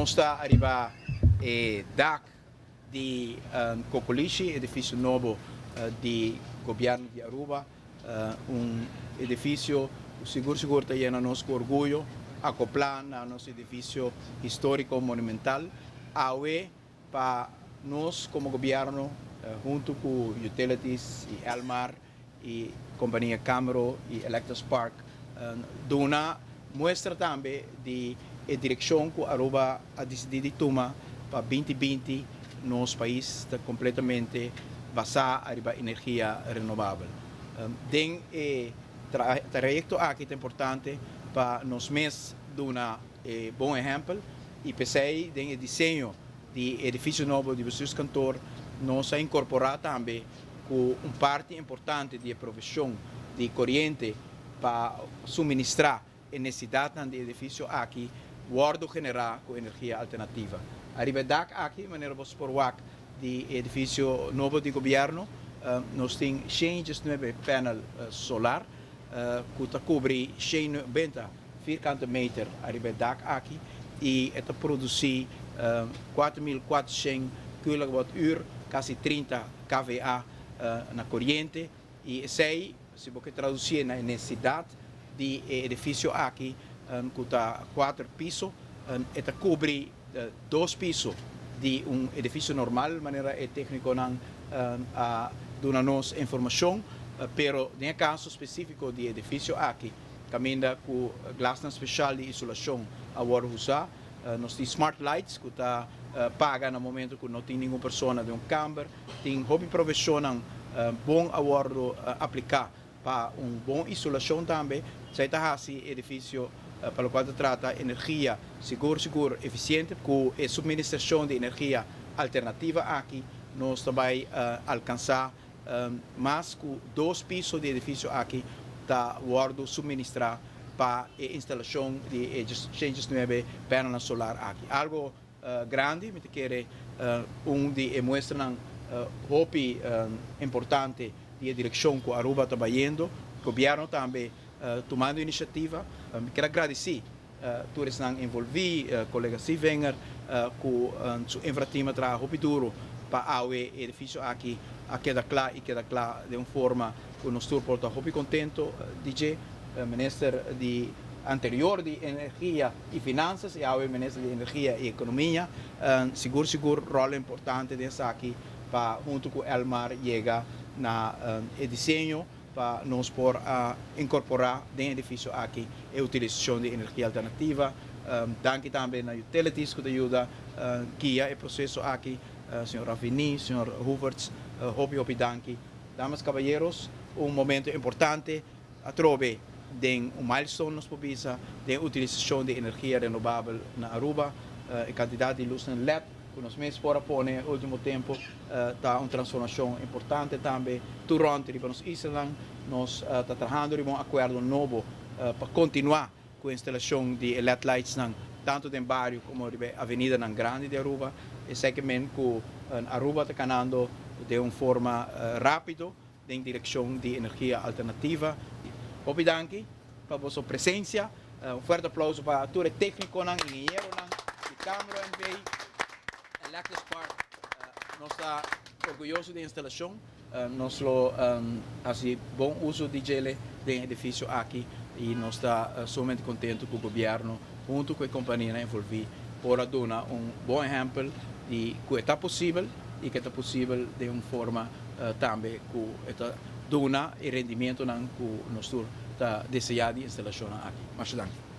Nos ta ariba e dak di Cocolishi, edificio nobo di Gobierno di Aruba. Un edificio cu sigur sigur ta yena nos cu orguyo, acopla na nos edificio historico monumental. Awe pa nos como Gobierno hunto cu Utilities y Elmar y compania Camro y Electrospark duna muestra tambe di e direccion cu Aruba a dicidi di tuma pa 2020, nos pais ta completamente basa ariba energia renovabel. Den e trayecto aki ta importante pa nos mes duna e bon ehempel y pesey den e diseño di edificio nobo di bestuurskantoor nos a incorpora tambe cu un parti importante di e provision di coriente pa suministra e necesidadnan di edificio aki wordo genera cu energia alternativa. Ariba dak aki, manera bo por wak di edificio nobo di gobierno, nos tin 109 panel solar cu ta cubri 190 vierkante meter ariba dak aki y ta produci 4.400 kilowattuur, casi 30 kVA na coriente. Y esey, si bo traduci na necesidad di edificio aki, cu ta cuater piso, ta cubri dos piso di un edificio normal, manera e tecniconan a duna nos informacion, pero den caso specifico di edificio aki, caminda cu glasnan special di isolacion a wordo usa, nos tin smart lights cu ta paga na momento cu no tin ningun persona den un kamber, tin hopi provisionnan bon a wordo aplica pa un bon isolacion tambe. Esey ta haci edificio, pa locual ta trata energia, sigur sigur eficiente. Cu e suministracion di energia alternativa aki, nos tambe ta alcansa mas cu dos piso di edificio aki ta wordo suministra pa e instalacion di 109 panel solar aki. Algo grandi, mi ta kere un di e muestranan hopi importante di direccion cu Aruba ta bayendo. Gobierno tambe tumando iniciativa. Mi kier gradici tur esnan envolvi, colega Sievinger, cu su infrateam a traha hopi duro pa e edificio aki a keda cla y keda cla di un forma cu nos tur por ta hopi contento. DJ, minister di anterior di Energia y Finanzas y awe minister di Energia y Economia, sigur sigur rol importante den esaki pa hunto cu Elmar yega na e diseño pa nos por incorpora den edificio aki e utilisacion di energia alternativa. Danki tambe na Utilities cu ta yuda guia e proceso aki, señor Ravini, señor Hooverts, hopi hopi danki. Damas, caballeros, un momento importante atrobe den un milestone, nos por bisa, den utilisacion di energia renovabel na Aruba. E cantidad di luz LED cu nos mes por a pone ultimo tempo ta un transformacion importante tambe. Tur rond riba nos isla nos ta trahando riba un acuerdo nobo pa continua cu e instalacion di LED lights nan tanto den bario como riba avenidanan grandi di Aruba. Esey kiermen cu Aruba ta canando di un forma rapido den direccion di energia alternativa. Hopi danki pa boso presencia. Un fuerte aplauso pa tur e tecniconan, ingenieronan di Camro NV, Electrospark. Nos ta orguyoso di e instalacion. Nos lo haci bon uso di dje den edificio aki y nos ta sumamente contento cu gobierno hunto cu e compania envolvi por a duna un bon ehempel di cu ta posibel y cu ta posibel di un forma tambe cu ta duna e rendimentonan cu nos ta desea di instalacion aki. Masha danki.